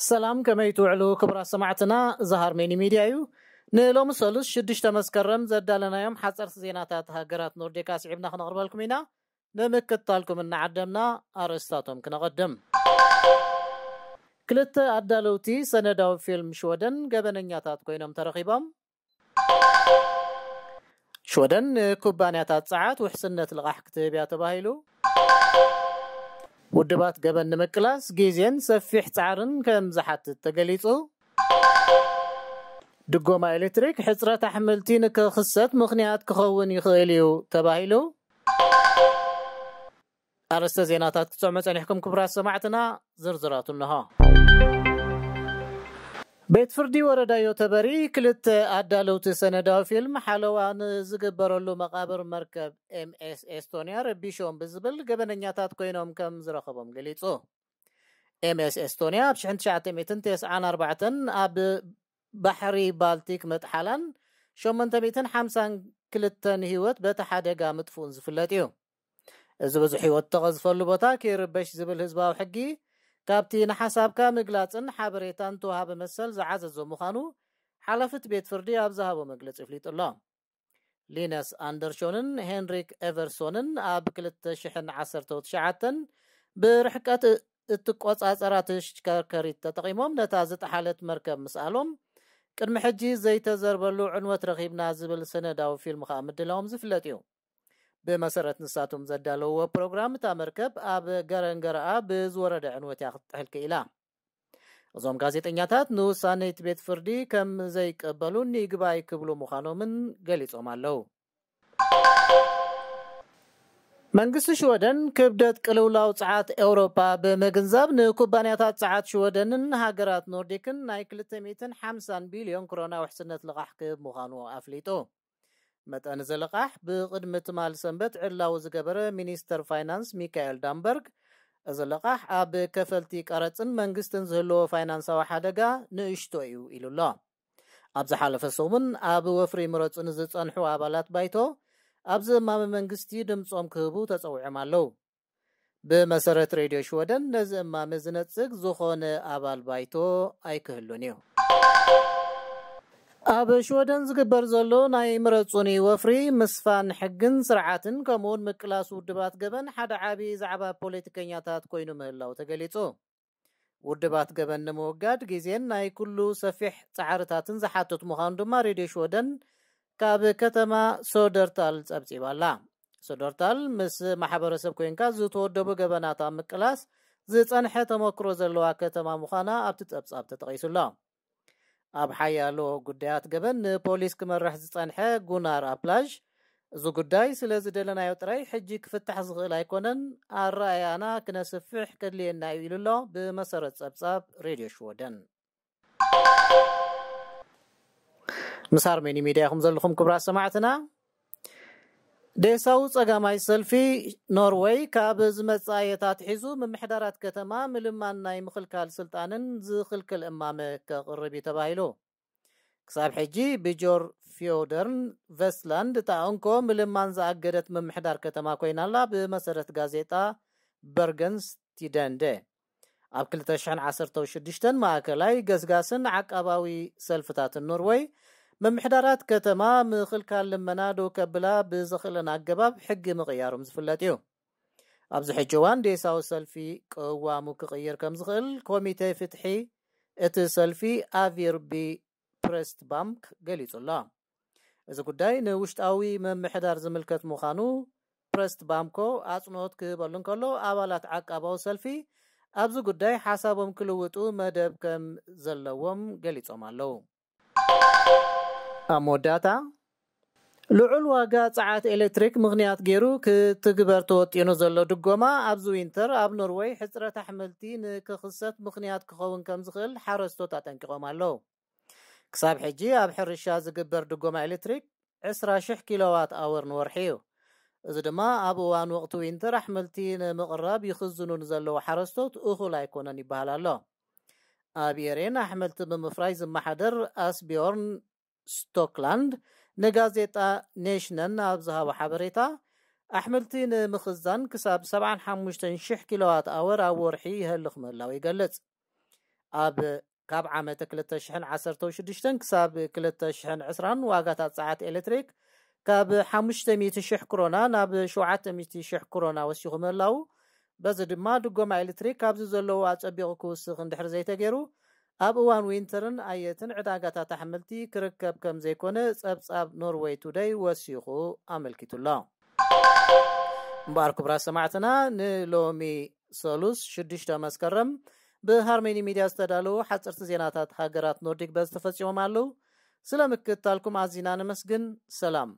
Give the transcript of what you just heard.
ሰላም፣ ከመይ ትውዕሉ ክቡራት ሰማዕትና? እዚ ሃርሜኒ ሚድያ እዩ። ንሎሚ ሰሉስ ሽዱሽተ መስከረም ዘዳለናዮም ሓፀርቲ ዜናታት ሃገራት ኖርዲካ ስዒብና ክነቕርበልኩም ኢና። ንምክትታልኩም እናዓደምና ኣርእስታቶም ክነቐድም። ክልተ ኣዳለውቲ ሰነዳዊ ፊልም ሽወደን ገበነኛታት ኮይኖም ተረኺቦም። ሽወደን ንኩባንያታት ጸዓት ውሕስነት ልቓሕ ክትህብ እያ ተባሂሉ። ውድባት ገበን ንምቅላስ ግዜን ሰፊሕ ጻዕርን ከም ዝሓትት ተገሊጹ። ድጎማ ኤሌክትሪክ ሕጽረት ኣሕምልቲ ንክኽሰት ምኽንያት ክኸውን ይኽእል እዩ ተባሂሉ። ኣርእስተ ዜናታት ክትሰምዑ ጸኒሕኩም ክቡራት ሰማዕትና፣ ዝርዝራቱ እንሆ። ቤት ፍርዲ ወረዳ ዮተበሪ ክልተ ኣዳለውቲ ሰነዳዊ ፊልም ሓለዋ ንዝግበረሉ መቓብር መርከብ ኤምኤስ ኤስቶንያ ረቢሾም ብዝብል ገበነኛታት ኮይኖም ከም ዝረኸቦም ገሊጹ። ኤምኤስ ኤስቶንያ ኣብ ሽሕን ትሽዓተ ሚእትን ተስዓን ኣርባዕተን ኣብ ባሕሪ ባልቲክ ምጥሓላን ሸሞንተ ሚእትን ሓምሳን ክልተን ህይወት በቲ ሓደጋ ምጥፍኡን ዝፍለጥ እዩ። እዚ ብዙሕ ህይወት እተቐዝፈሉ ቦታ ከይርበሽ ዝብል ህዝባዊ ሕጊ፣ ካብቲ ንሓሳብካ ምግላጽን ሓበሬታን ተዋሃበ መሰል ዝዓዘዞ ምዃኑ ሓላፊ እቲ ቤት ፍርዲ ኣብ ዝሃቦ መግለጺ ኣፍሊጡ ኣሎ። ሊነስ ኣንደርሾንን ሄንሪክ ኤቨርሶንን ኣብ ክልተ ሽሕን ዓሰርተው ትሽዓተን ብርሕቀት እትቆጻጸራ ተሽከርካሪት ተጠቒሞም ነታ ዝጠሓለት መርከብ ምስኣሎም፣ ቅድሚ ሕጂ ዘይተዘርበሉ ዕንወት ረኺብና ዝብል ሰነዳዊ ፊልም ከኣ ምድላዎም ዝፍለጥ እዩ። ብመሰረት ንሳቶም ዘዳለውዎ ፕሮግራም፣ እታ መርከብ ኣብ ገረንገረኣ ብዝወረደ ዕንወት እያ ክትጥሕል ክኢላ። እዞም ጋዜጠኛታት ንውሳነ እቲ ቤት ፍርዲ ከም ዘይቀበሉን ይግባይ ክብሉ ምዃኖምን ገሊጾም ኣለዉ። መንግስቲ ሽወደን ክብደት ቅልውላው ጸዓት ኤውሮጳ ብምግንዛብ፣ ንኩባንያታት ጸዓት ሽወደንን ሃገራት ኖርዲክን ናይ ክልተ ሚእትን ሓምሳን ቢልዮን ክሮና ውሕስነት ልቓሕ ክህብ ምዃኑ ኣፍሊጡ። መጠን እዚ ልቓሕ ብቕድሚ ትማል ሰንበት ዕላዊ ዝገበረ ሚኒስተር ፋይናንስ ሚካኤል ዳምበርግ፣ እዚ ልቓሕ ኣብ ከፈልቲ ቀረጽን መንግስትን ዝህልዎ ፋይናንሳዊ ሓደጋ ንእሽቶ እዩ ኢሉ ኣሎ። ኣብ ዝሓለፈ ሰሙን ኣብ ወፍሪ ምረጹ ንዝጸንሑ ኣባላት ባይቶ፣ ኣብዚ እማመ መንግስቲ ድምጾም ክህቡ ተጸዊዖም ኣለዉ። ብመሰረት ሬድዮ ሽወደን፣ ነዚ እማመ ዝነጽግ ዝኾነ ኣባል ባይቶ ኣይክህሉን እዩ። ኣብ ሽወደን ዝግበር ዘሎ ናይ ምረጹኒ ወፍሪ፣ ምስፋን ሕግን ስርዓትን ከምኡውን ምቅላስ ውድባት ገበን ሓደ ዓቢ ዛዕባ ፖለቲከኛታት ኮይኑ ምህላው ተገሊጹ። ውድባት ገበን ንምውጋድ ግዜን ናይ ኩሉ ሰፊሕ ጻዕርታትን ዝሓትት ምዃኑ ድማ ሬድዮ ሽወደን ካብ ከተማ ሶደርታል ጸብጺባ ኣላ። ሶደርታል ምስ ማሕበረሰብ ኮይንካ ዝተወደቡ ገበናት ኣብ ምቅላስ ዝጸንሐ ተመክሮ ዘለዋ ከተማ ምዃና ኣብቲ ጸብጻብ ተጠቒሱ ኣሎ። ኣብ ሓያሎ ጉዳያት ገበን ንፖሊስ ክመርሕ ዝጸንሐ ጉናር ኣፕላዥ፣ እዚ ጉዳይ ስለ ዝደለናዮ ጥራይ ሕጂ ክፍታሕ ዝኽእል ኣይኮነን፣ ኣረኣእያና ክነስፍሕ ከድልየና እዩ ኢሉ ኣሎ፣ ብመሰረት ጸብጻብ ሬድዮ ሽወደን። ምስ ሃርሜኒ ሚድያ ኢኹም ዘለኹም ክቡራት ሰማዕትና። ዴሳዊ ጸጋማይ ሰልፊ ኖርወይ ካብ ዝመጽእ ኣየታት ሒዙ ምምሕዳራት ከተማ ምልማን ናይ ምኽልካል ስልጣንን ዝኽልክል እማመ ከቕርብ እዩ ተባሂሉ። ክሳብ ሕጂ ብጆር ፊዮደርን ቨስትላንድ እታ እንኮ ምልማን ዝኣገደት ምምሕዳር ከተማ ኮይና ኣላ፣ ብመሰረት ጋዜጣ በርገንስ ቲደንደ። ኣብ ክልተ ሽሕን ዓሰርተው ሽዱሽተን ማእከላይ ገስጋስን ዓቃባዊ ሰልፍታትን ኖርወይ፣ ምምሕዳራት ከተማ ምኽልካል ልመና ደው ከብላ ብዘኽእለን ኣገባብ ሕጊ ምቕያሮም ዝፍለጥ እዩ። ኣብዚ ሕጂ እዋን ዴሳዊ ሰልፊ ቅዋሙ ክቕይር ከም ዝኽእል ኮሚተ ፍትሒ እቲ ሰልፊ ኣቪር ቢ ፕረስት ባምክ ገሊጹ ኣሎ። እዚ ጉዳይ ንውሽጣዊ ምምሕዳር ዝምልከት ምዃኑ ፕረስት ባምኮ ኣጽንኦት ክህበሉ እንከሎ፣ ኣባላት ዓቃባዊ ሰልፊ ኣብዚ ጉዳይ ሓሳቦም ክልውጡ መደብ ከም ዘለዎም ገሊጾም ኣለዉ። ኣብ መወዳእታ፣ ልዑል ዋጋ ጸዓት ኤሌክትሪክ ምኽንያት ገይሩ ክትግበር ተወጢኑ ዘሎ ድጎማ ኣብዚ ዊንተር ኣብ ኖርወይ ሕጽረት ኣሕምልቲ ንክኽሰት ምኽንያት ክኸውን ከም ዝኽእል ሓረስቶት ኣጠንቂቖም ኣለዉ። ክሳብ ሕጂ ኣብ ሕርሻ ዝግበር ድጎማ ኤሌክትሪክ ዕስራ ሽሕ ኪሎዋት ኣወር ንወርሒ እዩ። እዚ ድማ ኣብ እዋን ወቕቲ ዊንተር ኣሕምልቲ ንምቕራብ ይኽዝኑ ንዘለዉ ሓረስቶት እኹል ኣይኮነን ይበሃል ኣሎ። ኣብ ኤሬን ኣሕምልቲ ብምፍራይ ዝመሓደር ኣስቢዮርን ስቶክላንድ ንጋዜጣ ኔሽነን ኣብ ዝሃቦ ሓበሬታ፣ ኣሕምልቲ ንምኽዛን ክሳብ ሰብዓን ሓሙሽተን ሽሕ ኪሎዋት ኣወር ኣብ ወርሒ ይህልኽ ምህላው ይገልጽ። ኣብ ካብ ዓመተ ክልተ ሽሕን ዓሰርተ ሽዱሽተን ክሳብ ክልተ ሽሕን ዕስራን ዋጋታት ጸዓት ኤሌክትሪክ ካብ ሓሙሽተ ሚእቲ ሽሕ ክሮና ናብ ሸውዓተ ሚእቲ ሽሕ ክሮና ወሲኹ ምህላዉ፣ በዚ ድማ ድጎማ ኤሌክትሪክ ካብዚ ዘለዎ ኣጸቢቑ ክውስኽ እንድሕር ዘይተገይሩ፣ ኣብ እዋን ዊንተርን ኣየትን ዕዳጋታት ኣሕምልቲ ክርከብ ከም ዘይኮነ ጸብጻብ ኖርወይ ቱደይ ወሲኹ ኣመልኪቱ ኣሎ። እምበኣር ክቡራት ሰማዕትና፣ ንሎሚ ሰሉስ ሽዱሽተ መስከረም ብሃርመኒ ሚድያ ዝተዳለዉ ሓጸርቲ ዜናታት ሃገራት ኖርዲክ በዚ ተፈጺሞም ኣለዉ። ስለ ምክትታልኩም ኣዚና ነመስግን። ሰላም።